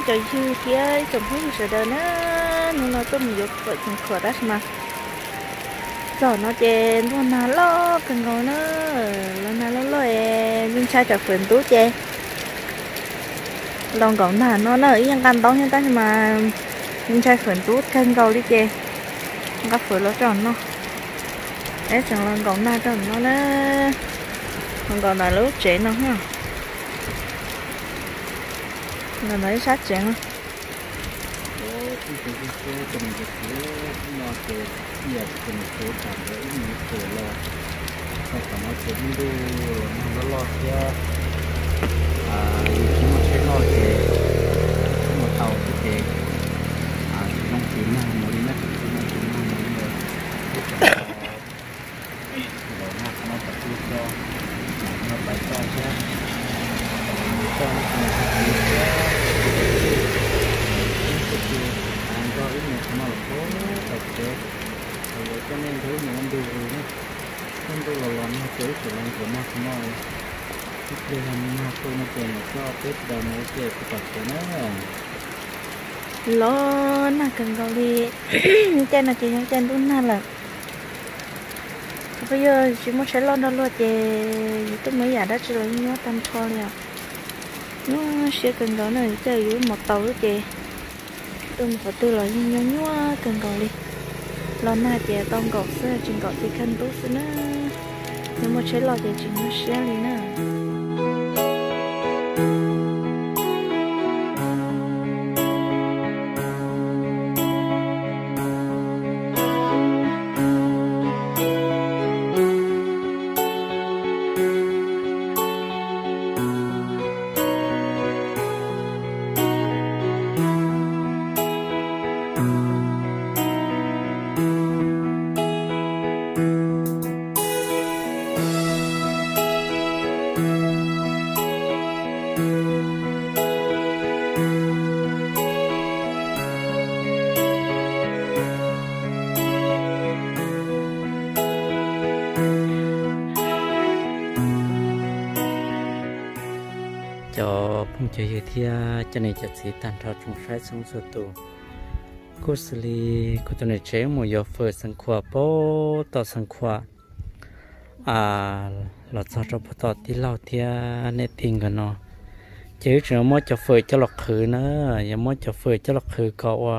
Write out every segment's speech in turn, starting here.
Cov ywg thiab ib tsoom phooj ywg sawv daws na, hnub no tuaj mus yuav fawm Xeev Khuam tab sis mas txog no ces ntuj nag loj kawg nkaus na, los nag loj loj es ntshai tsam fawm ntub ces los nkaum nag no na, ib yeej nqa ntaub thiab tab sis mas ntshai fawm ntub kawg nkaus li ces nqa fawm los rau no, es tseem los nkaum nag rau no na, los nkaum ntawm lub tsev no, nkaum ntawm ib sab tsev no. Ib tsoom phooj ywg sawv daws, hnub no ces ib yam li kuv tham ntawd, ib mus yuav fawm los txog qhov no ces ntuj los nag loj loj thiab, yus tsis muaj tsheb loj ces tsheb mus tau xwb ces tsis zoo tiv nag mus li na, tsis zoo tiv nag mus li lawm. Ib tsoom nkaum nag qhov no kom txog, no pais txog thiab, txog no ces nws tsis tiv thiab, ib tsoom phooj ywg, nrog wb mus qhov no los tau tsev, thaum yuav coj nej nrog wb mus ua ntu zus na. Tej ntuj los los nag ces wb tseem los nkaum nag qhov no, ib pliag nag tuaj no ces mam coj peb sawv daws mus ua ke txog tom tsev na. Los nag kawg nkaus li, caij no ces yog caij ntuj nag lawm. Thaum peb yog tsis muaj tsheb loj nrog luag ces yus tuaj mus ib yam dab tsi los yeej nyuaj tag nrho li os. Nyuaj siab kawg nkaus na, caij yus mus tau lub ces tuaj mus qhov twg los yeej nyuaj nyuaj kawg nkaus li. Los nag ces tau nkaum xwb tsis nkaum ces kawg ntub xwb na. Yog muaj tsheb loj ces tsis nyuaj siab li na. Cov phooj cov ywg thiab cov niam cov txiv tag nrho tsoom saib txhua txhua tus, kuj xws li kuv tus niam tsev mus yuav fawm Xeev Khuam puag tom Xeev Khuam los txog rau puag tom tij laug thiab niam tij nkawd no, ces wb tseem yuav muab cov fawm coj los qhwv na, yuav muab cov fawm coj los qhwv kom ua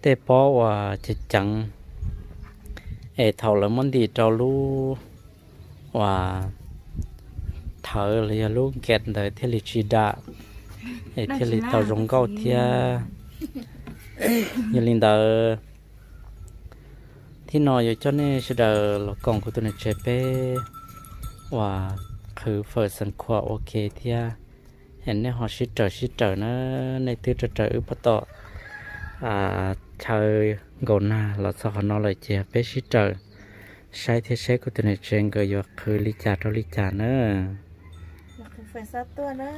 tej pob uas ceev ceev, es thaum lawv muab ntim rau lub uas thawv los yog lub nket ntawd thiaj li tsis dam, es thiaj li tau zoo nkauj thiab. Yog li ntawd, thib no yuav coj nej sawv daws los koom kuv tus niam tsev peb uas qhwv fawm Xeev Khuam ua ke thiab. Es nej ho sib raws sib raws na, nej twb raws raws wb puag tom chaw nkaum nag los txog qhov no lawm ces peb sib raws saib thiab seb kuv tus niam tsev nkawd yuav qhwv li cas rau li cas na. Qhwv fawm xav tuaj na,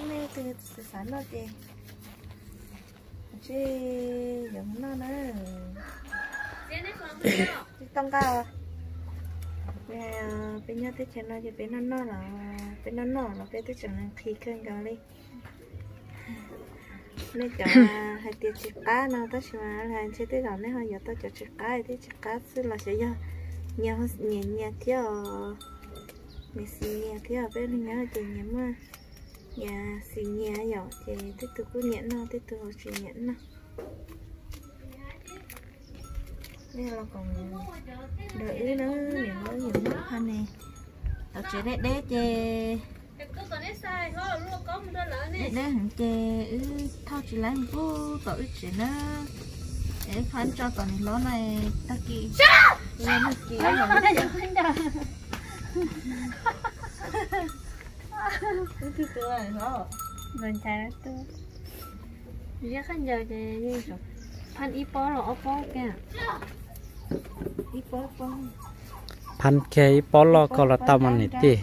nej tus xav noj ces tsis yuav noj na. Tsis tau nqa. Peb nyob teb chaws no ces peb noj noj los, peb noj noj los peb twb tseem nqhis kawg nkaus li. Nej cov hais tias tsis qab no tab sis mas ntshe tej zaum nej ho yuav tau cov tsis qab, tej tsis qab xwb los xyov yog nyias nyias thiab os. Nyias xis nyias thiab, peb neeg nyob ces nyias muaj nyias xis nyias yom, ces tej tug kuj nyiam noj, tej tug tsis nyiam noj. Nej los koom nrog wb na, nim no wb yuav muab pha ne, tom tsev deb deb ces, deb deb heev ces wb thauj tsis laib mus pub tom wb tsev na. Es wb pha tso tom niam hlob no tag kis, tag kis wb twb tua hlob. Ziab khaub ncaws ces phab ib pob los ob pob kiag. Ib pob, phab kiag ib pob loj ko los tau mas niam tij.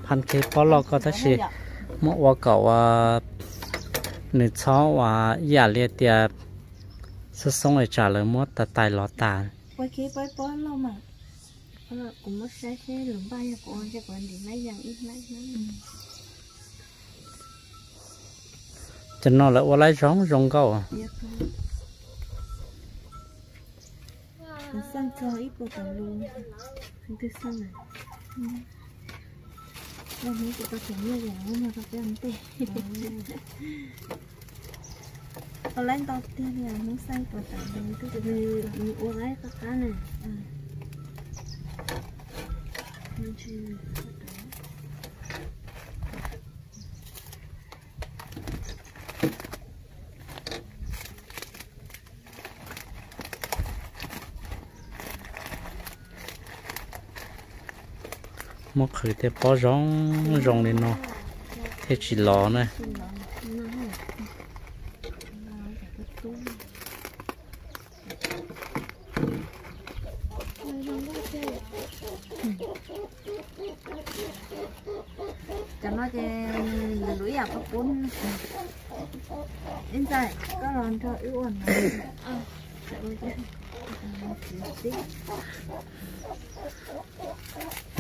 Phab kiag ib pob loj ko tab sis muab ua kom ua, nws txhob ua ib yam li tias xoob xoob es tsam lawv muab tais tais los tas. Kuv muab saib seb lus npaj yog kuv ua ntshe kuv ntim hnab yees ib hnab ib hnab. Cov no lawv ua laib zoo zoo nkauj. Kuv xaj txog ib puas tawm lus, twg xaj na? Ua Hmoob kuv tau tseem nyiaj yam no rau peb ua ntej. Ua laib ntau tiag li os, Hmoob xaj ib puas tawm lus twb nws ua laib qab qab na. Muab qhwv tej pob zoo zoo li no thiaj tsis lov na. Cov no ces lwm lub ib yam qhov pub. Ib ntxawm koj los nrog wb ua no.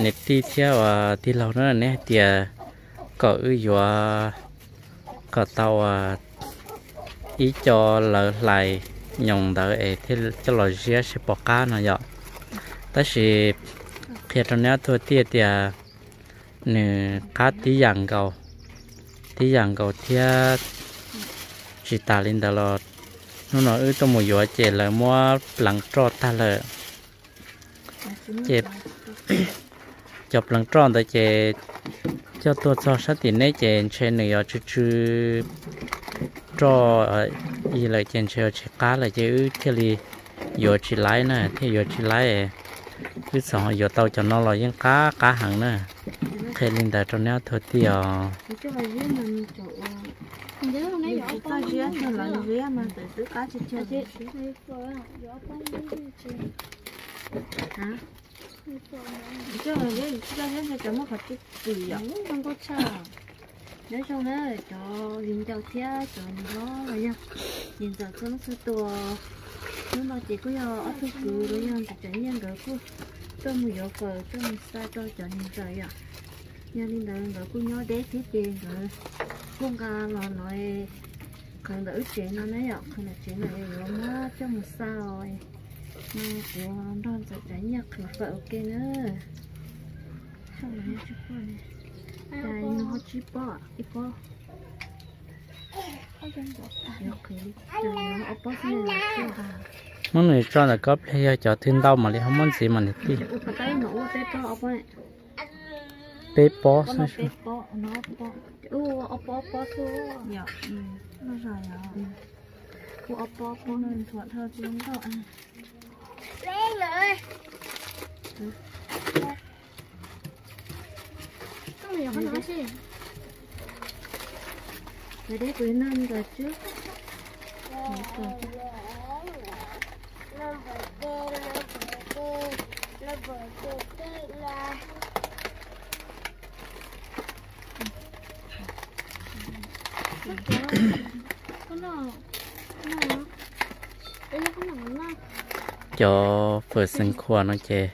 Niam tij thiab uas tij laug na, neb hais tias kom wb yuav kom tau ib co lawv hlais nyoos ntawd es thiaj coj los ziab seb puas qab no yom. Tab sis qhia rau neb ob tug tij tias nws qab tib yam nkaus, tib yam nkaus thiab. Tsis tas li ntawd los hnub no wb tuaj mus yuav ces lawv muab pleev roj tag lawm. Ces cov pleev roj ntawd ces coj tuaj txog sab tim neb ces ntshe nws yuav tsw tsw roj ib lawm ces ntshe yuav tsis qab lawm ces wb thiaj li yuav tsis laib na, thiaj yuav tsis laib. Wb txawm yuav tau cov no los yeej qab qab heev na. Qhia li ntawd rau neb ob tug tij os. Nyob zoo na cov viv ncaus thiab cov niam hlob los yog niam ntxawm txhua leej txhua tus. Hnub no ces kuj yog ob tug kwv los yog ntxawm Tsav Nyiaj nkawd kuj tuaj mus yuav fawm tuaj mus xa rau cov niam ntxawm yom. Yog li ntawd nkawd kuj nyob deb thiab ces nkawd kuj nqa los no qhwv ntawm wb tsev no na yom, qhwv ntawm tsev no yuav muab coj mus xa os. No kuv nrog ntxawm Tsav Nyiaj qhwv fawm ua ke na. Cas nws ho tsib pob, ib pob. Muab nws tso ntawm ko pliag yog cov twg ntau mam li ho muab ntxiv mas niam tij. Peb pob xwb. Cov fawm xeev khuam no ces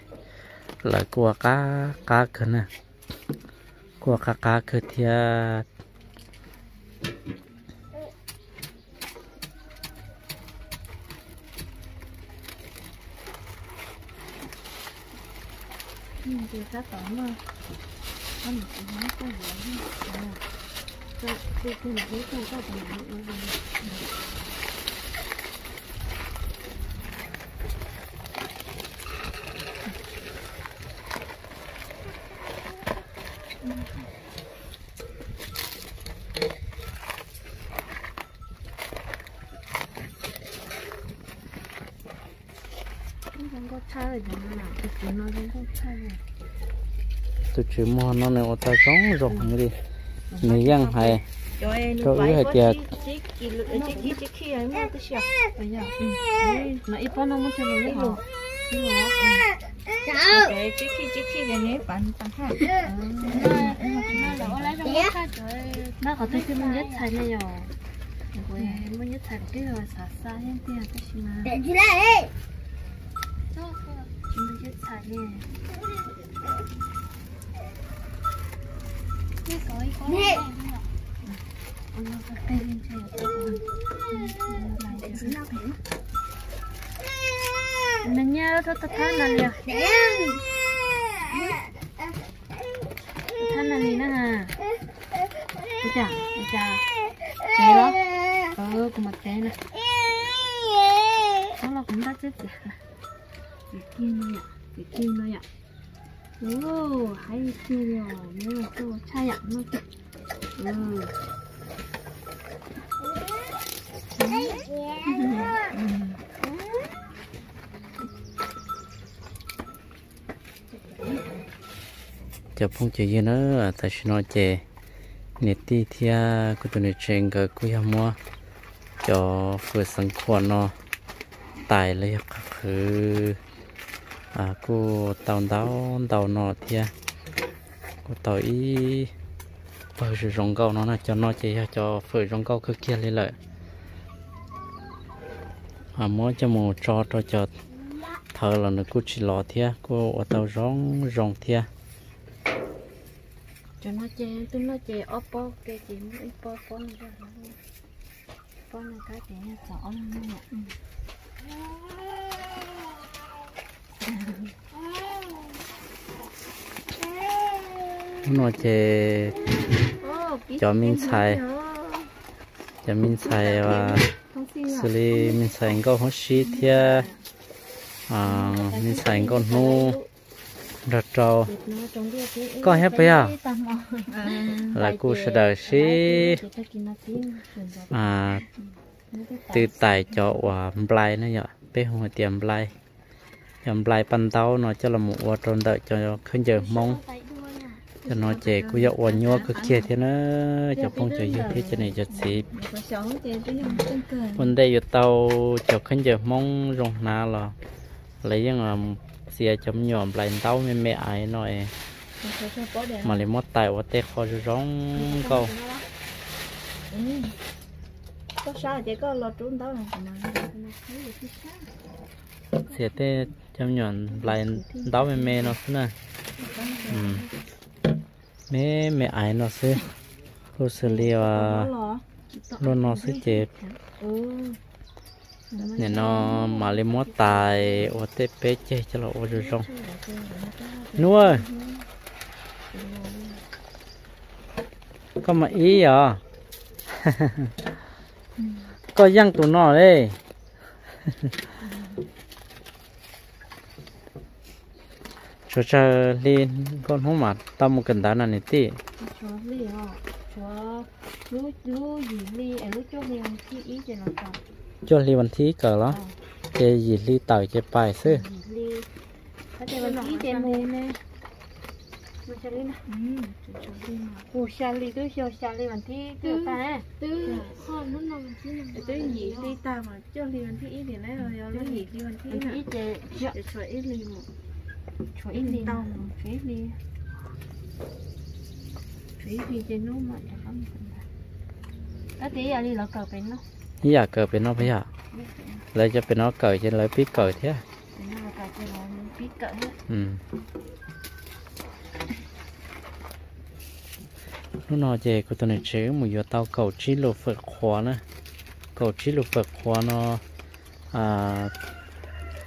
lawv kuj ua qab qab kawg na, kuj ua qab qab kawg thiab. Tus tswv muag no nws ua tau zoo zoo heev li. Nws yeej hais rau wb hais tias no qhov twg twg muaj nyiaj txhais ne yom. Muaj nyiaj txhais twb xav xa yeej tiag tab sis mas tsis muaj nyiaj txhais ne. Me nyab, thab na li, thab na li na. Ua cas, ua cas, tev los? Kuv mam tev na. Txhob los kuv ntab txeb txiav. Txiav kiag no yom, txiav kiag no yom. Haib tiag li os, nyob tuaj tshaj yam no tiag. Cov phooj cov ywg na, tam sim no ces niam tij thiab kuv tus niam tsev nkawd kuj yog muab cov fawm xeev khuam no tais los yog qhwv qhwv, kuj tau ntau ntau no thiab, kuj tau ib pawg zoo zoo nkauj no na. Cov no ces yog cov fawm zoo nkauj kawg kiag li lawm. Muab coj mus tso rau cov thawv los nws kuj tsis lov thiab, kuj ua tau zoo zoo thiab. Cov no ces tus no ces ob pob ke ces muaj ib pob pob no, pob no kab ces yog txog ob leeg. Hnub no ces cov me ntxhais, cov me ntxhais xws li me ntxhais Nkauj Hmoob Sib thiab me ntxhais Nkauj Hnub nrog rau. Koj thiab puas yog? Lawv kuj sawv daws sib tw tais cov uas nplai na yom, peb hu hais tias nplai. Cov nplai paj ntaub no coj los mus ua rau ntawm cov khaub ncaws Hmoob. Cov no ces kuj yog ua nyuaj kawg kiag thiab na, cov phooj cov ywg thiab cov niam cov txiv. Ua ntej yuav tau cov khaub ncaws Hmoob zoo hnav los lawv yeej txiav cov me nyuam nplai ntaub me me aiv no es mam li muab tais ua tej qho zoo zoo nkauj. Txiav tej cov me nyuam nplai ntaub me me no xwb na. Me me aiv no xwb, kuj xws li luaj no xwb ces nim no mam li muab tais ua tej peb ceg coj los ua zoo zoo. Nuj, koj mas ib os, koj yeej tus no li. Tshuav tsawg hli Nkauj Hnub mas tau mus kawm ntawv no niam tij? Cuaj hli vas thib ib kawm los? Ces yim hli tawm ces pais xwb. Mus xya hli twb xyoo xya hli vas thib twb tag. Twb yim hli tag mas cuaj hli vas thib ib tiam na, yog lub yim hli vas thib ib ces tshuav ib hli, tshuav ib hli, tshuav ib hli, tshuav ib hli ces hnub mam rov qab mus. Ib yam kawm pem no puas yog? Lawv cov pem no kawm ces lawv pib kawm thiab. Hnub no ces kuv tus niam tsev wb mus yuav tau kaum tsib lus fawm qhuav na. Kaum tsib lus fawm qhuav no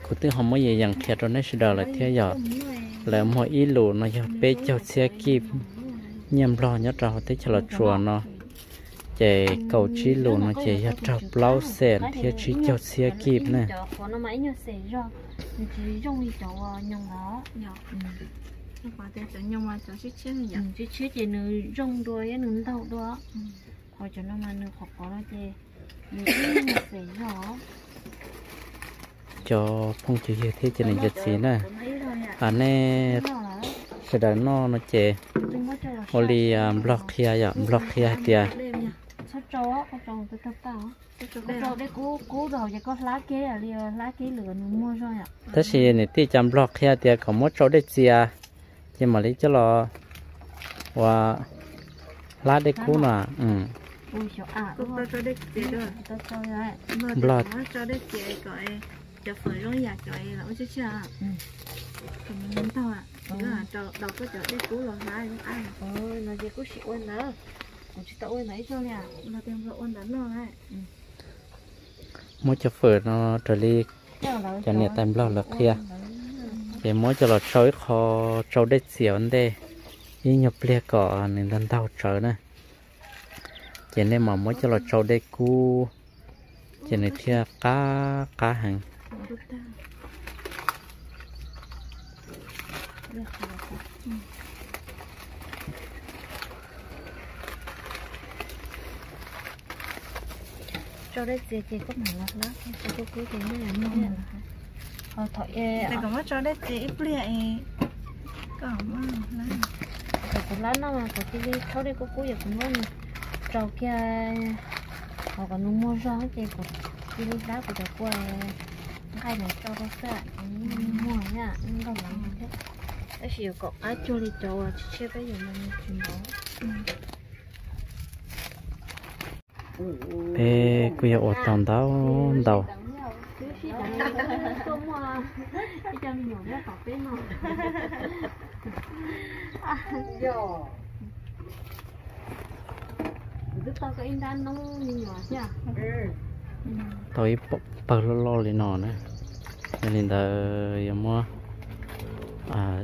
kuv twb ho muab yees yees qhia rau neb sawv daws lawm thiab yom. Lawv muag ib lus no yog peb caug txhiab kib nyiaj nplog nyob rau hauv teb chaws Los Tsuas no. Ces kaum tsib lus no ces yog raug plaub xees thiab tsib caug txhiab kib ne. Tshiab ces nws zoo dua thiab nws ntaug dua. Ho cov no mas nws qhuav qhuav no ces nws ib xees zog. Cov phooj cov ywg thiab cov niam cov txiv na, nej sawv daws noj no ces ua li Nplog qhia yom, Nplog qhia hais tias tab sis niam tij cas Nplog qhia tias kom muab tsau dej txias ces mam li coj los ua hlab dej kub no. Nplog Kuv tsis tau ua ntawd ib zaug li. Muab cov fawm no raws li cov niam tais Nplog lawv qhia, ces muab coj los tsau ib qho, tsau dej txias ua ntej ib nyuag pliag kom nws ntag ntaug tsawv na. Ces nej mam muab coj los tsau dej kub, ces nws thiaj qab qab heev. Tsau dej txias ces koj mam los hlab, tsau dej kub ces nej los muag. Ho thaum kom muab tsau dej txias ib pliag es kom kuv hlab no mas kuv cia li thaub dej kub kub yog kuv muab nws tsau kiag, ho kom nws muag zog ces kuv cia li hlab kuv cov kua nqaij no tsau rau xwb, muag thiab nkaug los thiab. Tab sis yuav kom qab cuag li cov uas tshiab peb yuav mus tsis npaum. Peb kuj yog ua tau ntau ntau. Tau ib pawg loj loj li no na. Yog li ntawd yuav muab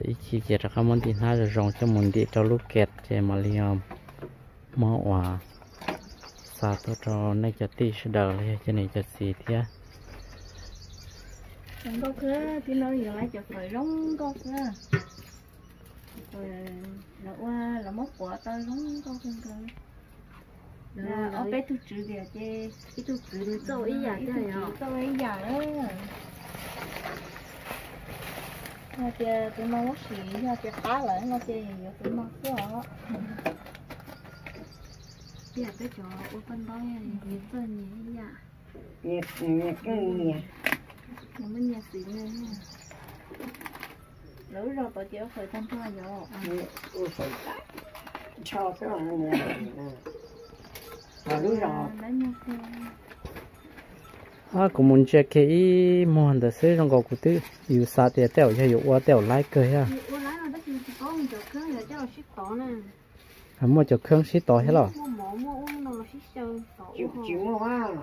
ib chim ces rov qab muab ntim hnab zoo zoo coj mus ntim rau lub kem ces mam li muab ua xa tuaj rau nej cov tij sawv daws los yog cov niam cov txiv thiab. Nkauj kawg, tib no yuav lawv cov fawm zoo nkauj kawg. Lawv ua, lawv muab quav tau zoo nkauj kawg nkaus. Ob peb tug tswv tiam ces ib tug tswv nws txawj ib yam, ib tug tswv txawj ib yam. Hais tias tus no muab sim yog tias qab lawm no ces yuav tus no xwb os. Tiam peb cov ua paj ntaub nyias txawj nyias ib yam. Nyias muaj nyias xim nyias. Lawv lub zos tod ces ua fawm tag nrho yom. Ua fawm tag nrho xwb. Lub zos. Kuv mus ntsia kiag ib muag ntawd xwb zoo nkaus kuv twb yus xav tias tej zaum yog yuav ua tej zaum laib kawg thiab. Muaj cov khab sib tov thiab los? Tsis muaj.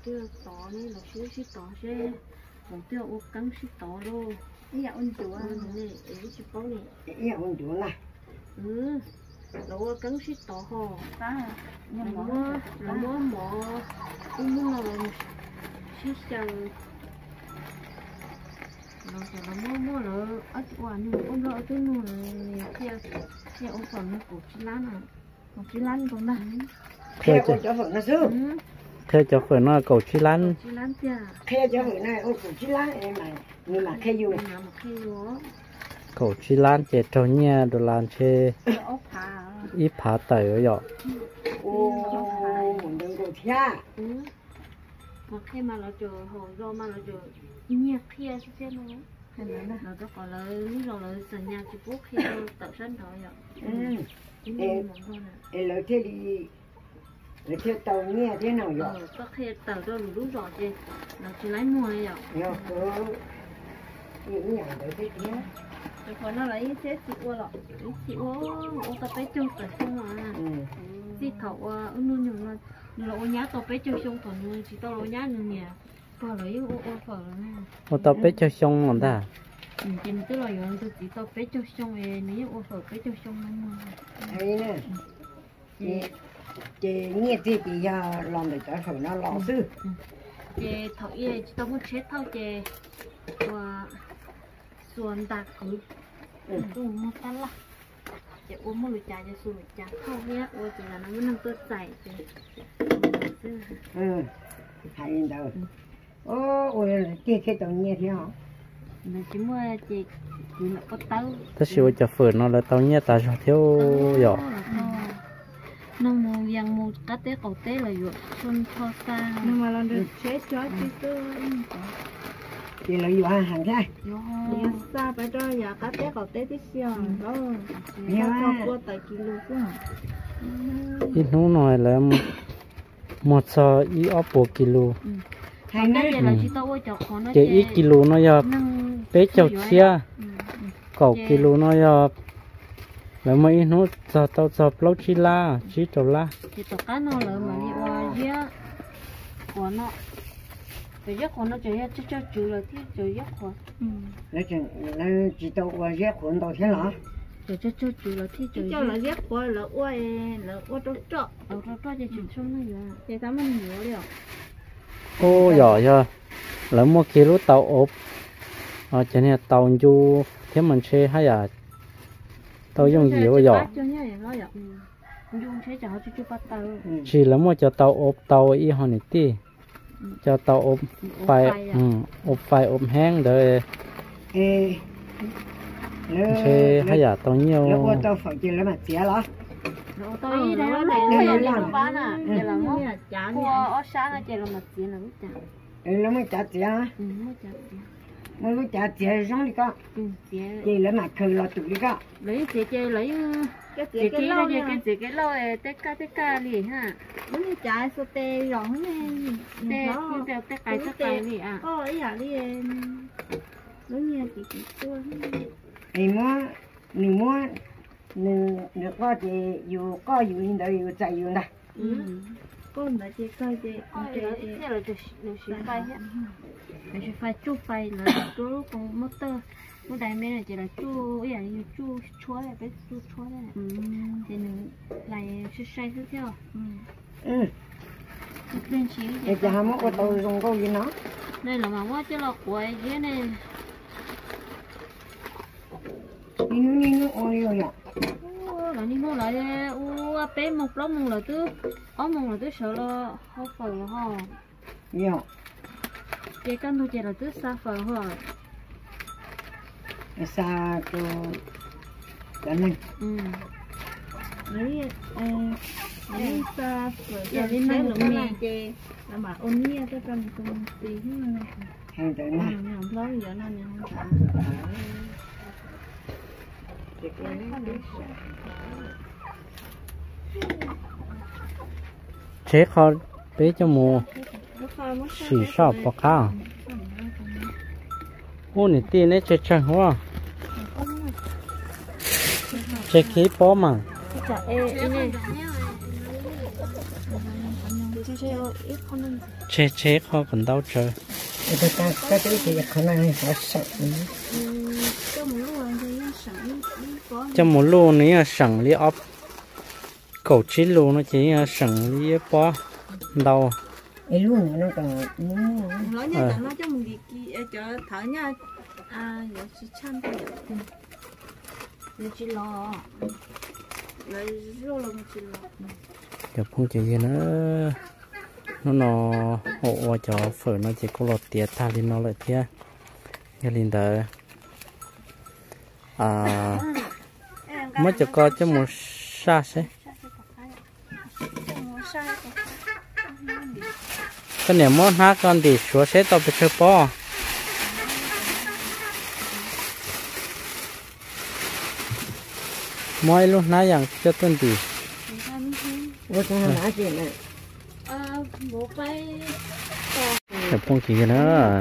Tib sib tov seb, lawv twb ua keeb sib tov lauj. Ib yam ua ncuav, ib yam ua ncuav na. Lawv ua keeb sib tov ho. Lawv muab mov ub muab no sib xyaw. Lawv muab muab lawv ob tug ua nws ua nrog ob tug nug lawv thiaj ua fawm no kaum tsib lab na. Kaum tsib lab ntag. Qhia cov fawm no kaum tsib lab. Qhia cov fawm no ua kaum tsib lab, nws mam qhia yus. Kaum tsib lab ces raug nyiaj dollar ntshe ib phav tawm yom. Mus ntawd nkaus thiab. Mas qhia mas lawv cov haum zos mas lawv cov nyiag qhia xwb thiab no. Lawv rau qhov lawv lub zos lawv txawm nyas tsis pub qhia rau tawm sab nraud yom. Es lawv thiaj li, lawv thiaj tau nyiaj thiab no yom. Koj qhia tawm rau lwm lub zos ces lawv tsis laib muag li yom. Yog kawg, ib yam ntawd thiab tiag. Rau qhov no lawv ib txhia tsis ua los ib txhia ua, ua tau peb caug tawm xyoo mas. Txij thaum ua wb nuj nyoog no, nws los ua nyab tau peb caug xyoo thaum nws tsis tau los ua nyab nws niam pog lawv yeej ua ua fawm lawm na. Ua tau peb caug xyoo los ntag. Ces nws twb los yuav tus txiv tau peb caug xyoo es nws yeej ua fawm peb caug xyoo no mus. Ces nyiaj txiag ces yog los ntawm cov fawm no los xwb. Ces thaum ub tsis tau muaj tsheb thauj ces ua xuas nta kwv, ua muag tab laj, ces ua muaj lus cas ces xuas lus cas thauj thiab ua ces los no muaj neeg tuaj txais ces xwb. Hais li ntawd, ua tiag thiaj tau nyiaj thiab. Nws tsis muaj ces kwv nram pob tawb. Tab sis ua cov fawm no lawv tau nyiaj tas zog thiab yom. Neeg mus yees mus qab teb qaum teb los yuav txhua nrho xa. Neeg mas los nrog tsheb cog tsis xwb. Ces lawv yuav heev thiab. Yuav xa pab rau yav qab teb qaum teb tib si os. Xa txog pua tawm kis lus xwb. Ib hnub no lawv muag txog ib ob puas kis lus. Ces ib kis lus no yog peb caug txhiab. Kaum kis lus no yog lawv muag ib hnub txog tau txog plaub tsib lab, tsib rau lab. Ces tom qab no lawv mam li ua ziab qhuav no. Cov ziab qhuav no ces yog tsawg tsawg tswv lawm thiaj cov ziab qhuav. Lawv tsis tau ua ziab qhuav ntau thiab los? Cov tsawg tsawg tswv lawm thiaj cov coj lawv ziab qhuav lawv ua, lawv ua rau roj, rau roj ces tsis tshua muaj yuav, ces tau muaj yuav li os. Ub, yog, yog lawv muaj kiag lub tau ob, cov niag tau ncu thiab mas ntshe haj yam tau yooj yim ua yom. Tsis, lawv muaj cov tau ob tau ib ho niam tij, cov tau ob fais, ob fais ob heeb ntawd ntshe haj yam tau nyiaj. Lawv muaj cav txiav, muaj lub cav txiav zoo li ko, ces lawv mam khaws los tus li ko. Lawv yeej txiav ces lawv yeej txiav kev lauj, kev txiav kev lauj tej kaj tej kaj li ha. Lub niag cav xua tes zom tej, tej qais tej qais li, koj ib yam li lub niag txiav kev tuaj. Es muab, nws muab, nws qoj ces yus qoj yus li ntawd yus txais yus ntag. Qoj ntawd ces kawg ces, lawv siv fais thiab, lawv siv fais tsuj fais, lawv tsuj lub koos muab tawg, lub dais me no ces lawv tsuj ib yam li yus tsuj tshuab, peb tsuj tshuab thiab, ces nws hlais sai sai xwb thiab. Es ces ho muab ua tau zoo nkauj li no. Ne los mas muab coj los quav ziab ne. Niaj hnub niaj hnub ua li yom. Lawv niaj hnub lawv ua peb moos plaub moos lawv twb, ob moos lawv twb sawv los hau fawm los ho. Yog. Ces kaj ntug ces lawv twb xa fawm ho. Xa rau cov neeg. Lawv yeej xa fawm rau li no lawm ces lawv mam ua nyiaj tuaj rau nws tus mus txiv. Hais ntawd na. Tseg qho peb coj mus sim soj pov qab. Ub, niam tij neb tseg tsheej huab. Tseg kiag ib pob mas. Tseg tseg qho kom ntau tsawv. Coj mus luj nws yeej seem li ob kaum tsib lus no ces yeej seem li ib pob ntau. Cov phooj cov ywg na, hnub no ua ua cov fawm no ces kuj los tiav tag li no lawm thiab. Yog li ntawd, muab cov ko coj mus saj seb. Koj niam muab hnab ko ntim suav seb tau pes tsawg pob. Muab ib lub hnab yas coj tuaj ntim. Cov phooj ywg na,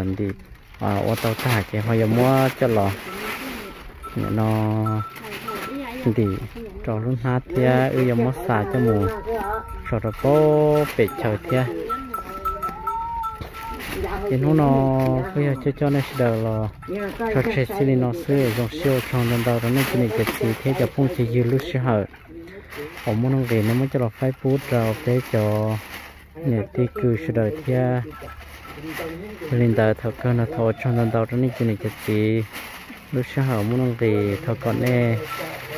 ntim ua tau tag ces ho yuav muab coj los nim no ntim rau lub hnab thiab wb yuav muab xa coj mus tso rau pem chaw thiab. Ces hnub no kuj yog coj coj nej sawv daws los tso tseg txij li no xwb, zoo siab ua tsaug ntau ntau rau nej cov niam cov txiv thiab cov phooj cov ywg lub sij hawm uas muaj nuj nqis nej muab coj los faib pub rau peb cov niam tij kwv sawv daws thiab. Yog li ntawd thaum kawg no thov ua tsaug ntau ntau rau nej cov niam cov txiv lub sij hawm muaj nuj nqis, thov kom nej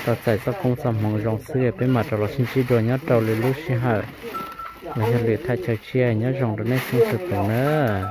tau txais txoj koob txoj hmoov zoo xwb peb mam rov los sib ntsib dua nyob rau lwm lub sij hawm los yog lwm thaj chaw tshiab. Nyob zoo rau nej txhua tus nawb.